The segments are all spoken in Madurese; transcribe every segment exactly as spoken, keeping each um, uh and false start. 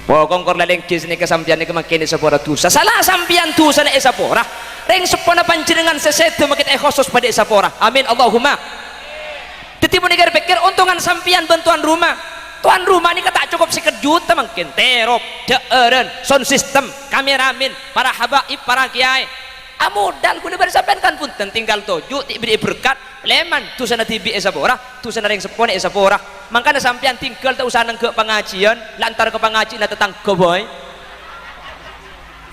Pokok kor lalenggi sanèka sampèyan nèka mangkèn èsapora dhusa. Sala sampèyan dhusana èsapora. Rèng seppona panjhennengngan sè sèdhâ mangkèn èkhosos padâ èsapora. Amin, Allahumma. Dhâddhi, mon èkèr-pèkkèr, ontongan sampèyan bân towan roma. Towan roma nèka ta' cokop sèket juta mangkèn. Terop, dhâ'ârân, sound system, kameramen, para habaib, para kèyaè. Amodal kaulâ bân sampèyan kan bhunten, tinggal toju', ta' èberri'i berkat, lèman, dhusana dhibi' èsapora, dhusana rèng seppona èsapora. Mangkana sampèyan tinggal ta' osa nèngghâ' pangajiyân, la entar ka pangajiyânna tatangghâ bhâi.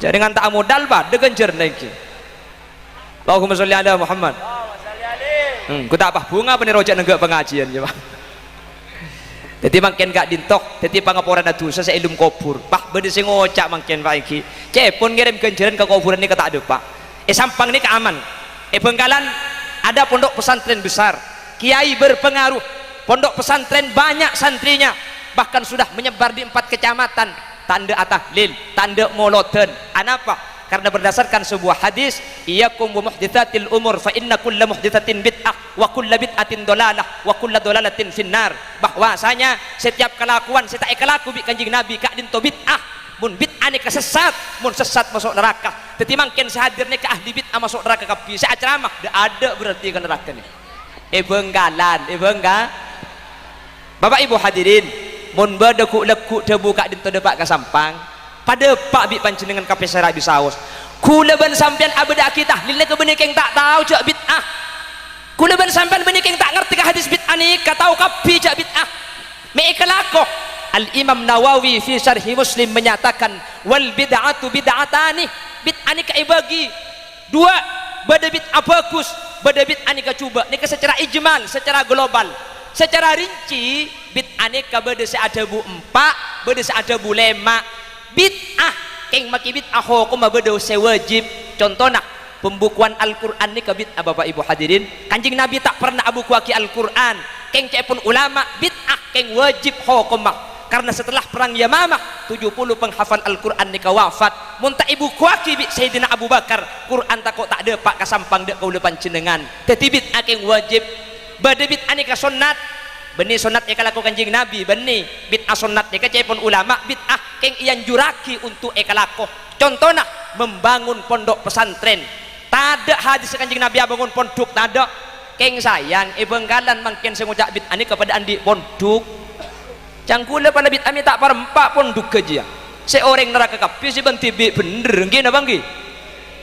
Jhâ' rèng ta' amodal padâ ghânjhârânna ènggi. Allahumma sholli ala Muhammad. Hmm, ghu ta' pas bhunga panèro jhâ' nèngghâ' pangajiyân, yâ, Pak. Dhâddhi mangkèn ka'dinto, dhâddhi pangaporana dhusa sè è lem kobhur. Wah, bâdâ sè ngoca' mangkèn, Pak, ènggi. Ca'èpon ngèrèm ghânjhârân ka kobhurân nèka ta' dâpa'. È Sampang nèka aman. È Bangkalan ada pondok pesantren besar. Kiai berpengaruh. Pondok pesantren banyak santrinya. Bahkan sudah menyebar di empat kecamatan. Tandhâ atahlil, tandhâ molodhân. Anapa? Karena berdasarkan sebuah hadis, "Iyyakum wa muhditsatil umur, fa inna kulla muhditsatin bid'ah, wa kulla bid'atin dhalalah, wa kulla dhalalatin finnar." Bahwasanya setiap kalakowan sè ta' èkalako bi' Kanjeng Nabi ka'dinto bid'ah. Mon bid'ah nèka sessat, mon sessat maso' naraka. Dhâddhi mangkèn sè hadir nèka ahli bid'ah maso' naraka kabbhi. Sè acaramah, dâ'-adâ' berarti ka naraka nèka. È Bangkalan, è Bangka-, Bapak Ibu hadirin, mon bâdâ ghu'-lagghu' dhâbu ka'dinto dâpa' ka Sampang, padâpa' bi' panjhennengngan ka Pèsèra bisaos. Kaulâ bân sampèyan abâdâ'âghi tahlil nèka bânnè kèng ta' tao jhâ' bid'ah. Kaulâ bân sampèyan bânnè kèng ta' ngartè ka hadis bid'ah nèka, tao kabbhi jhâ' bid'ah. Mè' èkalako. Al-Imam Nawawi fi Syarhi Muslim menyatakan, "Wal bid'atu bid'atani." Bid'ah nèka èbâgi Duwâ', bâdâ bid'ah bhâghus, bâdâ bid'ah nèka jhubâ'. Nèka sacara ijmal, sacara global. Sacara rinci, bid'ah nèka bâdâ sè adhâbu empa', bâdâ sè adhâbu lèma'. Bid'ah, kèng makè bid'ah hokomma bâdâ sè wajib. Contona, pembukuan Al-Qur'an nèka bid'ah, Bapak Ibu hadirin. Kanjeng Nabi ta' parna abukuwaghi Al-Qur'an. Kèng ca'èpon ulama, bid'ah, kèng wajib hokomma. Karena setelah perang Yamamah, tujuh puluh penghafal Al-Qur'an nèka wafat. Mon ta' èbukuwaghi bi' Sayyidina Abu Bakar, Qur'an tako' ta' dâpa' ka Sampang dâ' kaulâ panjhennengngan. Dhâddhi bid'ah kèng wajib. Bâdâ bid'ah nèka sonnat. Bânnè sonnat èkalako Kanjeng Nabi, bânnè. Bid'ah sonnat nèka ca'èpon ulama, bid'ah kèng èanjurraghi onto' èkalako. Contona, membangun pondok pesantren. Tadâ' hadis Kanjeng Nabi abângon pondhuk, tadâ'. Kèng sayang, è Bangkalan mangkèn sè ngoca' bid'ah nèka padâ andi' pondhuk. Ca'na kaulâ pala bid'ah mè' ta' parempa' pondhugghâ jiyâ. Sè orèng naraka kabbhi sè bân dhibi' bhendher, ènggi napa ènggi?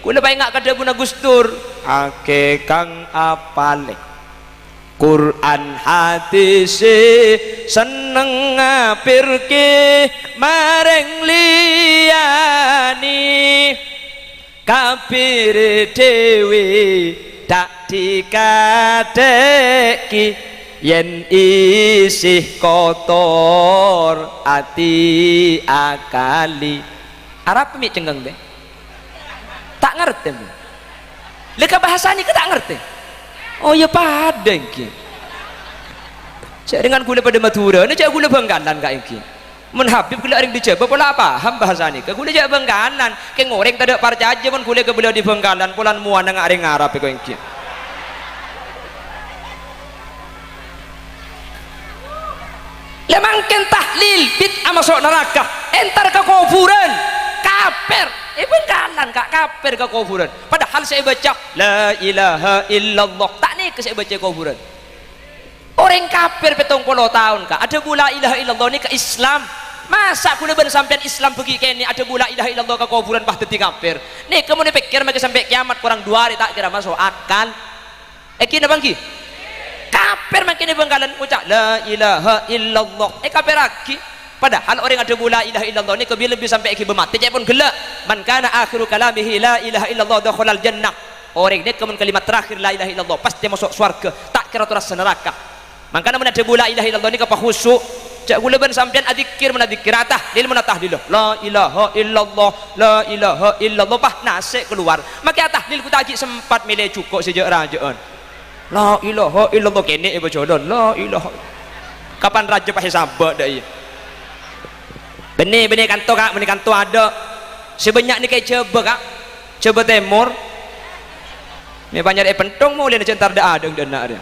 Kaulâ paènga' ka dhâbuna Gus Dur, "Akè kang apalè Qur'an hadis, senneng ngapèrkè marèng liyane." Kapèrè dhâbuna ta' dhikathèkè yèn isih kotor ati akali. Arapa mè' cengngeng, tè? Ta' ngartè, Bu? Lè ka bhâsa nèka ta' ngartè? Oh, iyâ padâ ènggi. Jhâ' rèng kaulâ padâ Madhurâna, jhâ' kaulâ Bangkalan ka ènggi. Mon Habib ghellâ' orèng dâri Jhâbâ pola paham bhâsa nèka. Ghulâ jhâ' Bangkalan. Kèng orèng tadâ' parcajâ mon ghulâ kabâlâ dâri Bangkalan, polana mowana nga' orèng Arab è ko' ènggi. La mangkèn tahlil, bid'ah maso' naraka, entar ka kobhurân, kafir. È Bangkalan, Ka', kafir ka kobhurân. Padahal sè èbâca, "La ilaha illallah." Ta' nèka sè èbâca è kobhurân. Orèng kafir pèttong polo taon, Ka', adhâbu la ilaha illallah nèka Islam. Masa' ghulâ bân sampèyan Islam bâgi kènè' adhâbu la ilaha illallah ka kobhurân pas dhâddhi kafir? Nèka mon èpèkkèr makè sampè' kèyamat korang duwâ' arè ta' kèra maso' akal. Ènggi napa ènggi? Kafir mangkèn è Bangkalan ngoca' la ilaha illallah. Èkafirraghi. Padahal orèng adhâbu la ilaha illallah nèka bi-, lebbi sampè' èghibâ matè ca'èpon ghellâ'. "Man kana akhiru kalamihi la ilaha illallah dakhalal jannah." Orèng nèka mon kalimat terakhir la ilaha illallah, pastè maso' sowarghâ, ta' kèra torassa naraka. Mangkana mon adhâbu la ilaha illallah nèka pahusu'. Jhâ' ghulâ bân sampèyan adzikkèr mon adzikkèr, atahlil mon atahlil. La ilaha illallah, la ilaha illallah, pas nasè' kalowar. Makè atahlil ghu ta' ghi' sempat mèlè jhuko' sè jhâ'-rajhâ'ân. La ilaha illallah, kènè' è bâjâlân. La ilaha. Kapan rajâ pas èsabâ' dâ' iyâ. Bânnè, bânnè kanto, Ka', bânnè kanto adâ'. Sè bânnya' nèka è Jhâbâ, Ka'. Jhâbâ Tèmor. Mè' bânnya' è pèntong molèna jhâ' entar dâ'-adâ' dâ' enna' rèya.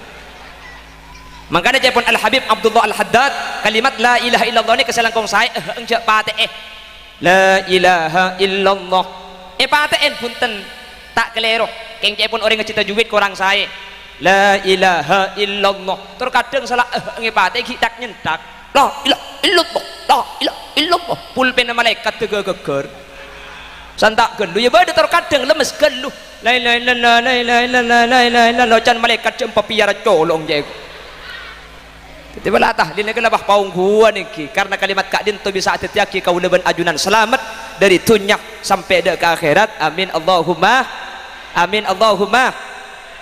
Mangkana ca'èpon Al-Habib Abdullah Al-Haddad, kalimat la ilaha illallah nèka sè langkong saè, eh, enjâ' patè'è. La ilaha illallah. Èpatè'è, bhunten, ta' kalèro. Kèng ca'èpon orèng ngajhi tajwid korang saè. La ilaha illallah. Tor kadhâng sala, eh, ngèpatè'è ghi' thak-nyènthak. La ilaha illallah. La ilaha illallah. Pulpènna malaèkat dâgâ ghâggâr. Santa' ghâllu, ya bâdâ tor kadhâng lemmes ghâllu. La ilaha illallah, la ilaha illallah, la ilaha illallah. Can malaèkat jhâ' empapèyara colo' jhâ'. Dhâddhi, bâlâ tahlil nèka la bâh paongghuwân èngghi, karna kalimat ka'dinto bisa adhâddhiyâghi kaulâ bân ajunan salamet dhâri dhunnya sampè' dâ' ka akhèrat. Amin, Allahumma amin, Allahumma.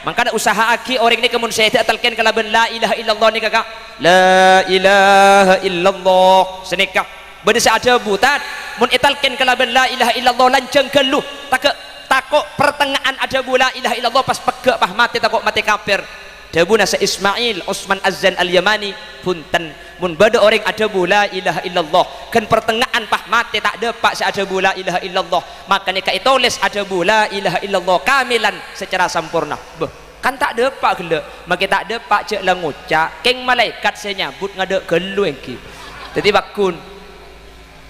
Mangkana usaha'aghi orèng nèka mon sèdhâ atalkèn kalabân la ilaha illallah nèka, Ka'. La ilaha illallah. Sanèka. Bâdâ sè adhâbu, "Tad, mon ètalkèn kalabân la ilaha illallah lanjhâng ghâllu, taghâ', tako' partengnga'an adhâbu la ilaha illallah pas pegghâ' pas matè tako' matè kafir." Dhâbuna Syekh Ismail Usman Azzan Al-Yamani, "Bhunten, mon bâdâ orèng adhâbu la ilaha illallah, ghân partengnga'an pas matè ta' dâpa' sè adhâbu la ilaha illallah, maka nèka ètolès adhâbu la ilaha illallah kamilan sacara samporna." Bâh, kan ta' dâpa' ghellâ', makè ta' dâpa' jhâ' la ngoca', kèng malaèkat sè nyabut ngadâ' ghâllu èngghi. Dhâddhi, pagghun.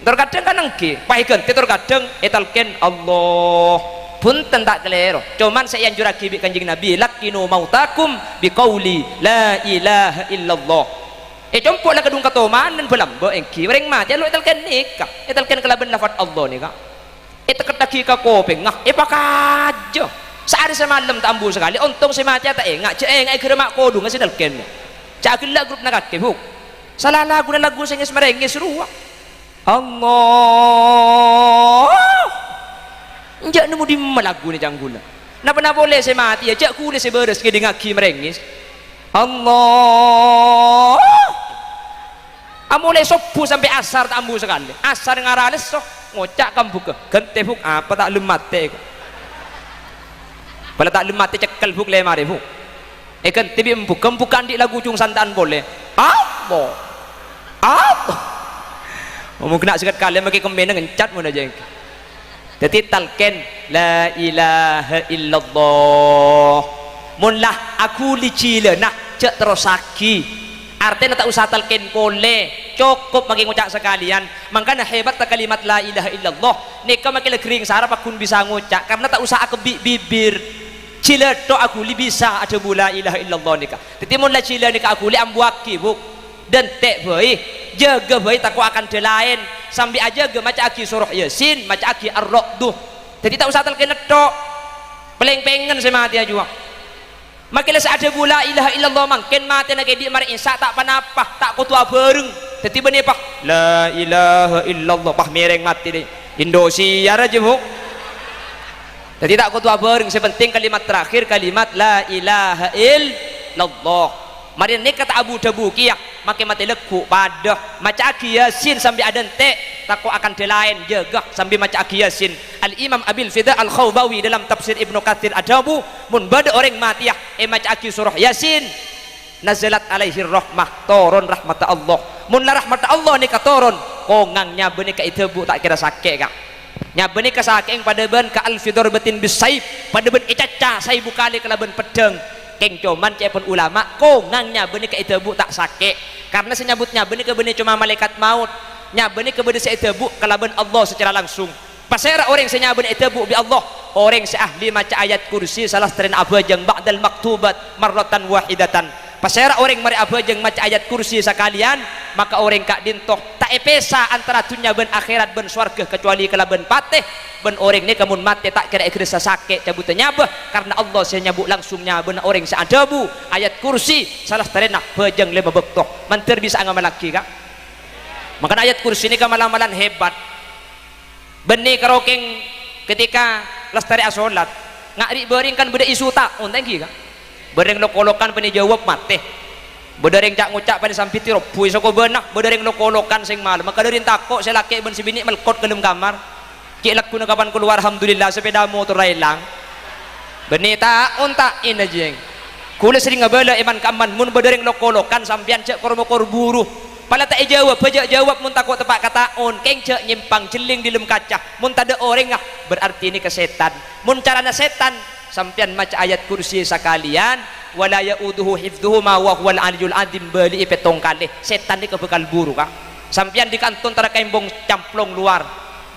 Tor kadhâng kan èngghi, pas èghântè tor kadhâng ètalkèn Allah. Bhunten ta' kalèro. Coman sè èanjurraghi bi' Kanjeng Nabi, "Laqqinu mautakum biqauli la ilaha illallah." È compo' la kadhung katomanan bâlâmbâ èngghi, orèng matè lo ètalkèn nèka, ètalkèn kalabân lafat Allah nèka. Ètekkettaghi ka kopèngnga, èpakajâ. Saarè samalem ta' ambu sakalè, ontong sè matèya ta' enga', jhâ' enga'è ghârâ ma' kodhungnga sè talkèn. Jhâ' ghellâ' grup na kakè, Bu'. Sala laguna lagu sè ngès-marèngès rowa. Allah. Enjâ' nemmo dimma laguna ca'na ghulâ. Napa-napa polè sè matèya, jhâ' ghulâ sè bârâs ngèdingngaghi marèngès. Allah. Amolaè sobbhu sampè' asar ta' ambu sakalè. Asar ngara lesso, ngoca' ka embughâ, "Ghântè, Bu', apa ta' lem matè, ko'?" Bâlâ ta' lem matè cekkel, Bu', lè marè, Bu'. Èghântè bi' embughâ, embughâ andi' lagu jung santa'an polè. Apa? Apa? Omong kèna' sèket kalè makè kemmèna ngencat mon ajâ èngghi. Dhâddhi talkèn, "La ilaha illallah." Mon la aghuli jhilâna, jhâ' terrossaghi. Artèna ta' osa talkèn polè, cokop makè ngoca' sakalèyan. Mangkana hebatta kalimat la ilaha illallah. Nèka makè la ghering sara pagghun bisa ngoca', karna ta' osa akebbi' bibir. Jhilâ tho' aghuli bisa adhâbu la ilaha illallah nèka. Dhâddhi mon la jhilâ nèka aghuli ambuwâghi, Bu'. Dântè' bhâi, jâgâ bhâi tako' akandhâ laèn, sambi ajâgâ maca'aghi soroh Yasin, maca'aghi Ar-Ra'du. Dhâddhi ta' osa talkèna tho'. Palèng-pèngen sè matèya jhuwa. Makè la sè adhâbu la ilaha illallah mangkèn matèna kèdhi' marè Isya ta' pa-napa, ta' kodhu abhâreng. Dhâddhi bânnè, Pa', "La ilaha illallah," pas mèrèng matè dhi'. Indosiar ajâ, Bu'. Dhâddhi ta' kodhu abhâreng, sè penting kalimat terakhir, kalimat la ilaha illallah. Marèna nèka ta' abu-dhâbu kèya, makè matè lagghu' padâ. Maca'aghi Yasin sambi adântè', tako' akandhâ laèn, jâgâ sambi maca'aghi Yasin. Al-Imam Abil Fida Al-Khawbawi dalam tafsir Ibnu Katsir adhâbu, mon bâdâ orèng matèya èmaca'aghi soroh Yasin, "Nazalat alaihir rahmah," toron rahmatta Allah. Mon la rahmatta Allah nèka toron, kongang nyabâ nèka èdhâbu ta' kèra sakè', Ka'. Nyabâ nèka sakè'èng padâ bân ka alfi darbatin bis saif, padâ bân ècaca saèbu kalè kalabân peddhâng. Kèng coman ca'èpon ulama, kongang nyabâ nèka èdhâbu ta' sakè', karna sè nyabut nyabâ nèka bânnè coma malaèkat maot. Nyabâ nèka bâdâ sè èdhâbu kalabân Allah sacara langsung. Pasèra orèng sè nyabâna èdhâbu bi' Allah? Orèng sè ahli maca ayat kursi sala satèrèna abhâjâng ba'dal maktubat marratan wahidatan. Pasèra orèng marè abhâjâng maca ayat kursi sakalèyan, maka orèng ka'dinto ta' èpèsa antara dhunnya bân akhèrat bân sowarghâ, kacuali kalabân patè. Bân orèng nèka mon matè ta' kèra èghârâssa sakè' cabhuddhâ nyabâ, karna Allah sè nyabut langsung nyabâna orèng sè adhâbu ayat kursi sala satèrèna bhâjâng lèma bâkto. Mandhâr bisa ngamallaghi, Ka'. Mangkana ayat kursi nèka mal-amalan hebat. Bânnè karo kèng ketika lastarè asolat, nga' ri'-bâri' kan bâdâ isu ta'on, ta' ènggi, Ka'? Bâdâ rèng lok-olokan panè jâwâb matè. Bâdâ rèng ca'-ngoca' panè sambi tèrobbu è sokobâna, bâdâ rèng lok-olokan sèng malem. Maka dâri tako' sè lakè' bân sè binè' mèlkot ka dâlem kamar. Cè' lagghuna kapan kalowar, alhamdulillah, sapèda motorra èlang. Bânnè ta'on ta' ènna, Jeng. Kaulâ serrèng abâlâ è man-ka'emman, mon bâdâ rèng lok-olokan sampèyan jhâ' kor-mokor buru. Pala ta' èjâwâb, bâjâ jâwâb mon tako' teppa' ka ta'on, kèng jhâ' nyèmpang jhelling dâlem kaca. Mon tadâ' orèngnga, berarti nèka sètan. Mon carana sètan, sampèyan maca ayat kursi sakalèyan, "Wa la ya'uduhu hifdhuhuma wa huwal aliyyul adzim," bâli'i pèttong kalè. Sètan nèka bhâkal buru, Ka'. Sampèyan dhi ka'anto entara ka embong camplong lowar.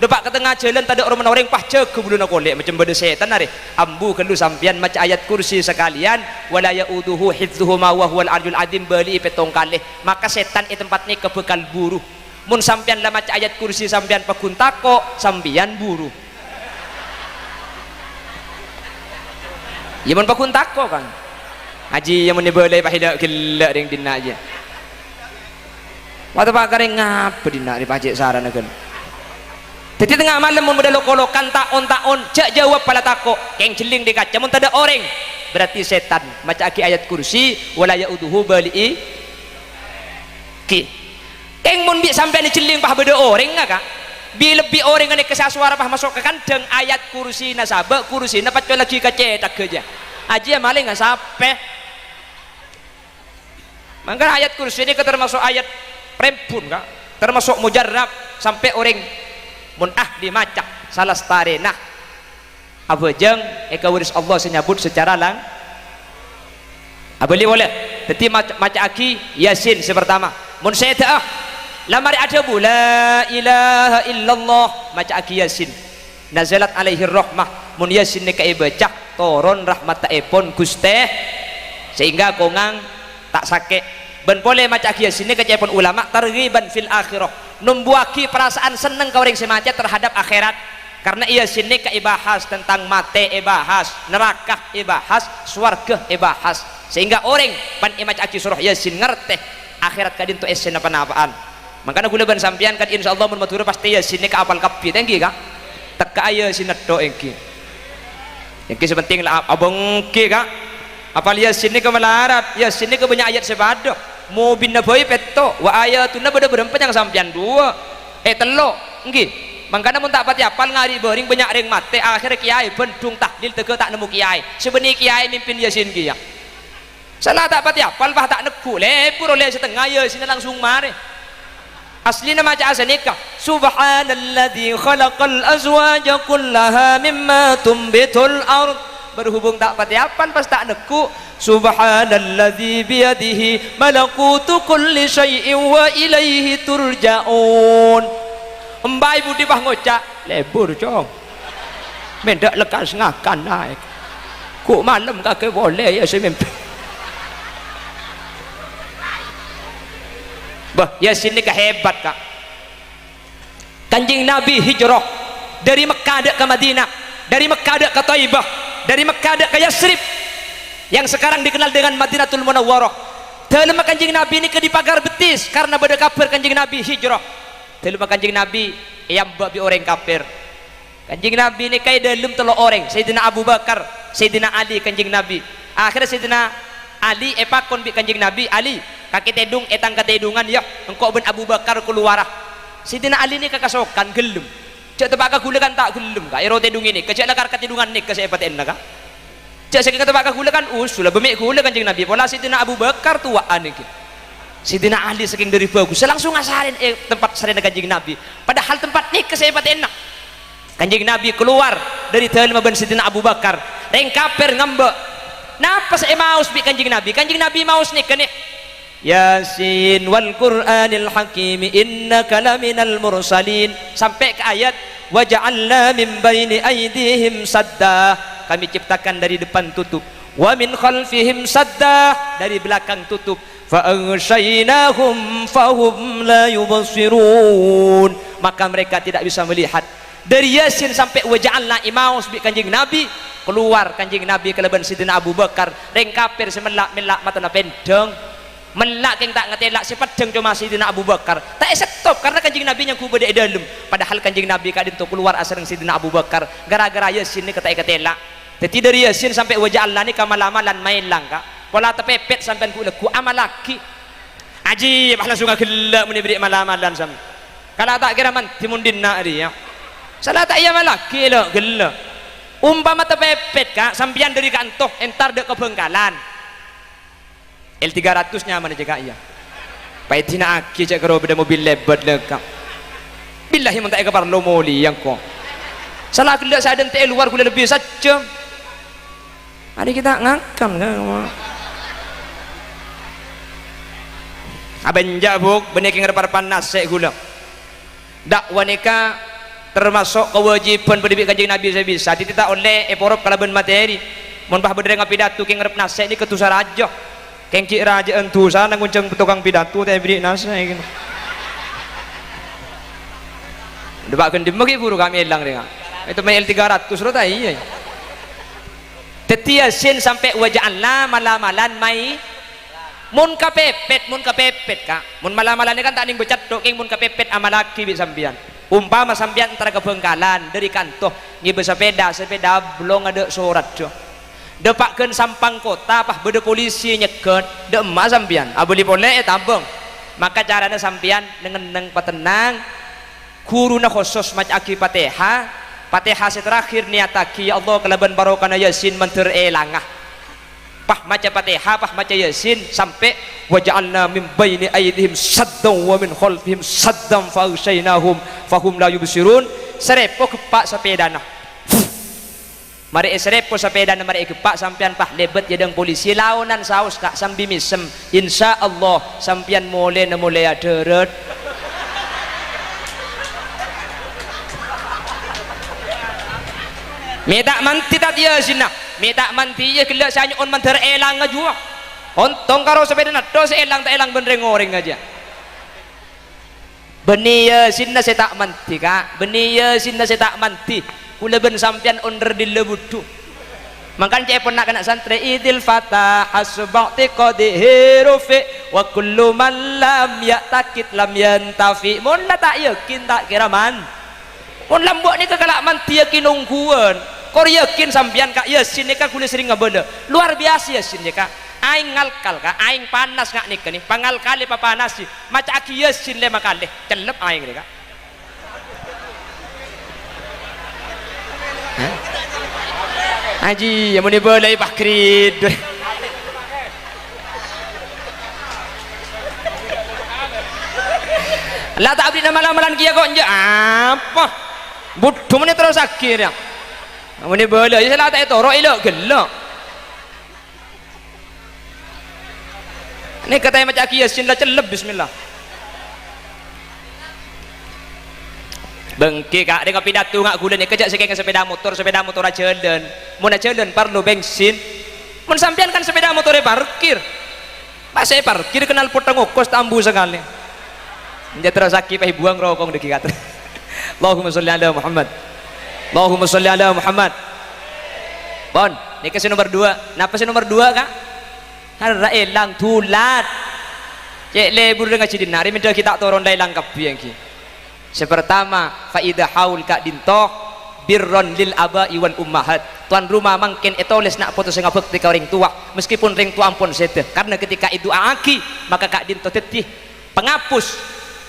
Dâpa' ka tengnga jhâlân tadâ' romana orèng, pas jâgâ buluna kolè', macem bâdâ sètan arè. Ambu ghâllu sampèyan maca ayat kursi sakalèyan, "Wa la ya'uduhu hifdhuhuma wa huwal 'aliyyul 'adzim," bâli'i pèttong kalè. Maka sètan è tempat nèka bhâkal buru. Mon sampèyan la maca ayat kursi sampèyan paggun tako', sampèyan buru. Iyâ mon paggun tako', kan. Ajiyâ mon èbâlâi pahèla ghellâ' rèng dinna' jiyâ. Wa' teppa' karè ngabâ dinna' rè pajhât sarana ghân. Dhâddhi tengnga malem mon bâdâ lok-kolokan ta'on-ta'on, jhâ' jâwâb pala tako', kèng jhelling dâri kaca mon tadâ' orèng. Berarti sètan. Maca'aghi ayat kursi, "Wa la ya'uduhu," bâli'i. Ghi. Kèng mon bi' sampèyan èjhelling pas bâdâ orèng, Ka'. Bi-, lebbi orèng nèka sè asowara pas maso' ka kandhâng, ayat kursina sabâ', kursina paccollaghi ka cèthagghâ jiyâ. Ajiyâ malèngnga sapè. Mangkana ayat kursi nèka termasuk ayat prèmbun, Ka'. Termasuk mujarrab, sampè' orèng mon ahli maca salastarèna abhâjâng èkawaris Allah sè nyabut secara lang-, abâli polè. Dhâddhi maca-, maca'aghi Yasin sè partama. Mon sèdhâ'â la marè adhâbu, "La ilaha illallah," maca'aghi Yasin. Nazalat alaihir rahmah. Mon Yasin nèka èbâca, toron rahmatta'èpon Ghustè, sehingga kongang ta' sakè'. Bân polè maca'aghi Yasin nèka ca'èpon ulama targhiban fil akhirah, nombuwâghi parasaan senneng ka orèng sè maca terhadap akhèrat. Karna è Yasin nèka èbahas tentang matè, èbahas naraka, èbahas sowarghâ, èbahas. Sehingga orèng pan èmaca'aghi soro Yasin ngartè akhèrat ka'dinto èssèna pa-napa'an. Mangkana ghulâ bân sampèyan kan, insyaallah, mon Madhurâ pastè Yasin nèka apal kabbhi, ta' ènggi, Ka'? Tekka'a Yasin nètto', ènggi. Ènggi sè pentèng la ab-, abângghâ, Ka'. Apal Yasin nèka malarat, Yasin nèka bânnya' ayat sè padâ. Mubinna bhâi pètto', wa ayatunna bâdâ bârâmpa nyang sampèyan duwâ'? Eh, tello', ènggi. Mangkana mon ta' patè apal ngari' bâring bânnya' rèng matè, akhèrra kèyaè bhândhung tahlil tèghâ ta' nemmo kèyaè. Sè bânnè kèyaè mimpin Yasin kèya. Sala ta' patè apal, pas ta' neggu', lebur ollè satengnga, Yasinna langsung marè. Aslina maca'a sanèka, "Subhanalladzi khalaqal azwaja kullaha mimma tumbitul ard." Berhubung ta' patè apal, pas ta' neggu', "Subhanalladzi biyadihi malakutu kulli syai'in wa ilaihi turja'un." Emba'i budi pas ngoca', "Lebur, Cong." Mènḍâ' lekkas ngakan naè'. Ghu' malem kakè polè, iyâ sè mimpin. Bâh, Yasin nèka hebat, Ka'. Kanjeng Nabi hijrah dari Mekkah dâ' ka Madinah, dari Mekkah dâ' ka Thaibah, dari Mekkah dâ' ka Yatsrib, yang sekarang dikenal dengan Madinatul Munawwarah. Dâlemma Kanjeng Nabi nèka dipagar betis karna bâdâ kabhâr Kanjeng Nabi hijrah. Dâlemma Kanjeng Nabi èamba' bi' orèng kafir. Kanjeng Nabi nèka è dâlem tello' orèng, Sayyidina Abu Bakar, Sayyidina Ali, Kanjeng Nabi. Akhèrra Sayyidina Ali èpakon bi' Kanjeng Nabi, "Ali, kakè tèḍung è tang katèḍungan, yâ, engko' bân Abu Bakar kalowara." Sayyidina Ali nèka kasokan, ghellem. Jhâ' teppa' ka ghulâ kan ta' ghellem, Ka', èro tèḍungè nèka, jhâ' lakar katèḍungan nèka sè èpatè'ana, Ka'. Jhâ' sakèng teppa' ka ghulâ kan usul, bâ' mè' ghulâ Kanjeng Nabi, pola Sayyidina Abu Bakar towa'an nèka. Sayyidina Ali sakèng dâri bhâghussâ langsung asarèn è tempat sarèna Kanjeng Nabi. Padahal tempat nèka sè èpatè'ana. Kanjeng Nabi kalowar dâri dâlemma bân Sayyidina Abu Bakar. Rèng kafir ngamba'. Napa sè èmaos bi' Kanjeng Nabi? Kanjeng Nabi maos nèka, nè, "Yasin wal Qur'anil Hakim, innaka laminal mursalin." Sampè' ka ayat, "Wa ja'alna min baini aidihim sadda." Kami ciptakan dari depan tutup. "Wa min khalfihim sadda," dari belakang tutup. "Fa aghsyaynahum fahum la yubsirun." Maka mereka tidak bisa melihat. Dâri Yasin sampè' wa ja'alna èmaos bi' Kanjeng Nabi, kalowar Kanjeng Nabi kalabân Sayyidina Abu Bakar, rèng kafir sè mella'-mella' matana pènḍâng. Mella' kèng ta' ngatèla', sè pènḍâng coma Sayyidina Abu Bakar. Ta' èsettop karna Kanjeng Nabi nyangghu bâdâ è dâlem. Padahal Kanjeng Nabi ka'ḍinto kalowar asareng Sayyidina Abu Bakar, ghârâ-ghârâ Yasin nèka ta' èkatèla'. Dhâddhi dâri Yasin sampè' wa ja'alna nèka mal-amalan maèlang, Ka'. Pola tapèpèt sampèyan ghu'-lagghu', amallaghi. Ajib, pas langsung aghellâ' mon èberri' mal-amalan sampèyan. Kala ta' kèra mandhi mon ḍinna' rèya. Sala ta' iyâ amallaghi lo' ghellâ'. Ompama tapèpèt, Ka', sampèyan dâri kanto èntar ḍâ' ka Bhângkalan. L tiga ratus nyamana jâ, Ka', iyâ. Paèdina'aghi jhâ' karo bâḍâ mobil lèbât lè, Ka'. Billahi mon ta' èkaparlo molèya engko'. Sala ghellâ' sè aḍântè' è lowar ghulâ lebbi sajjhâm. Arè kita ngakan, Ka'. Abânjâ', Bu', bânnè kèng rep-arepan nasè' ghulâ. Dâ'wa nèka Tamaso' kawâjibhân bâdâ bi' Kanjeng Nabi sè bisa, dhâddhi ta' ollè èporop kalabân materi. Mon pas bâdâ rèng apidato kèng ngarep nasè' nèka dhusa rajâ. Kèng ghi' rajâ'ân dhusana ngonjhâng tokang pidato ta' èberri' nasè' kèng. Dâpa' ghândhimma ghi' buru kami èlang rèng. Ètemmo L tiga ratus ro ta' iyâ. Dhâddhi Yasin sampè' wa ja'alna mala-malan mai-, Mon kapèpèt, mon kapèpèt, Ka'. Mon mala-malan kan ta' nèng bâcètto', kèng mon kapèpèt amallaghi bi' sampèyan. Ompama sampèyan entara ka Bhângkalan, dâri kanto, ngibâ sapèda, sapèda ablong adâ' soradda. Dâpa' ghân Sampang Kotta, pas bâdâ polisi nyegghât, dâ' emma' sampèyan, abâli polè ètabâng. Maka carana sampèyan neng-enneng patennang, ghuruna khosos maca'aghi Fatihah, Fatihah sè terakhir nèyataghi, "Ya Allah, kalabân barokana Yasin mandhâr èlanga." Pas maca Fatihah, pas maca Yasin, sampè', "Wa ja'alna min baini aidihim saddan wa min khalfihim saddan fa aghsyainahum fahum la yubsirun." Sèrèpo gheppa' sapèdana. Marè èsèrèpo sapèdana, marè ègheppa' sampèyan pas lèbât è adâ'na polisi, laonan saos, Ka', sambi mèsem. Insya Allah, sampèyan molèna molè adhârât. Mè' ta' mandhi ta' Yasinna, mè' ta' mandhi iyâ ghellâ' sè anyo'on mandhâr èlanga juwa. Ontong karo sapèdana tok sè èlang ta' èlang bân rèng-orèng ajâ. Bânnè Yasinna sè ta' mandhi, Ka'. Bânnè Yasinna sè ta' mandhi. Kaulâ bân sampèyan onder dhilla budhu. Mangkana ca'èpon na'-kana' santrè, "Idzil fata hasbu i'tiqadihi rufi', wa kullu man lam ya'taqid lam yantafi'." Mon la ta' yakin, ta' kèra man-, Mon lambâ' nèka kala' mandhi yakin ongghuwân. Kor yakin sampèyan, Ka', Yasin nèka kaulâ serrèng abâlâ. Luar biasa Yasin nèka. Aèng ngalkal, Ka', aèng panas nga' nèka nè. Pangalkalè papanasè. Maca'aghi Yasin lèma kalè. Cellep aèng nèka. Hah? Ajiyâ, mon èbâlâi pagrid. La ta' aberri'na mala-malan kèya ko' enjâ' apa? Budhu mon èterrossaghi rèya. Mon èbâlâi sè la ta' ètoro' èlok-gellok. Nèka ta' èmaca'aghi Yasin la cellep, bismillah. Bengke, Ka', rèng apidato nga' ghulâ nèka jhâ' sakènga sapèda motor, sapèda motor ajhâlân. Mon ajhâlân parlo bensin. Mon sampèyan kan sapèda motor èparkir. Pas èparkir knalpot ngokos ta' ambu sakalè. Enjâ' terrossaghi pas èbuwâng rokong dâggi' kater. Allahumma sholli ala Muhammad. Allahumma sholli ala Muhammad. Pon, nèka sè nomer duwâ'. Napa sè nomer duwâ', Ka'? Harra èlang dulat. Cè' lebur ngajhi dinna' arè mendhâghi ta' toron la èlang kabbhi èngghi. Sè partama, faida haul ka'dinto birron lil aba'i wal ummahat. Tuan rumah mangkèn ètolès na' poto sè ngabhâktè ka orèng towa, meskipun rèng towa ampon sèdhâ. Karna ketika èdu'aaghi, maka ka'dinto dhâddhi pangapus,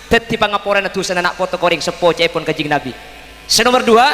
dhâddhi pangaporana dhusana na' poto ka orèng seppo ca'èpon Kanjeng Nabi. Sè nomer duwâ',